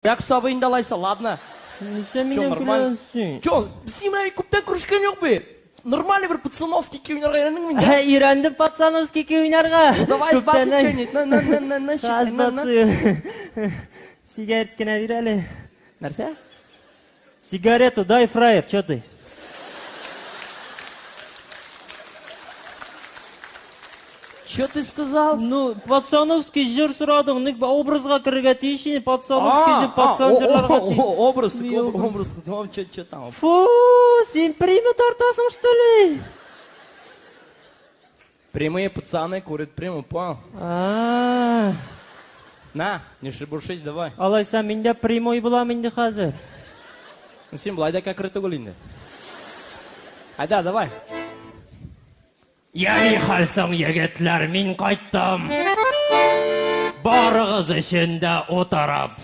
Як сабый инде алайса, ладно. Ничә миннән нормально? көләсең? Чё, син менә бит күптән күрешкән юк бит. Нормальный бер пацановский көй уйнарга өйрәндеңме инде? Ә, Өйрәндем пацановский көй уйнарга. Ну, давай Күптәннән. сбацай что-нибудь. На, на, на, на, на, Хаз на, на. бацаю. Сигарет кенә бир әле. Нәрсә? Сигарету дай, фраер, чё ты? Чё ты сказал? Ну, пацановский җыр сорадың, ник образга керергә тиеш инде, пацановский җыр, пацан җырларга тиеш. Образ, Ни образ? образ, чё, чё там? Фу, син приму тартасың, что ли? Прямые пацаны курят приму, понял? А, На, не шебуршись, давай. Алайса мин дә прямой булам инде хәзер. Ну, син болай да кәкре түгел инде. Айда, давай. Я ни хәл соң, егетләр, мин кайттым. Барыгыз өчен дә утырып.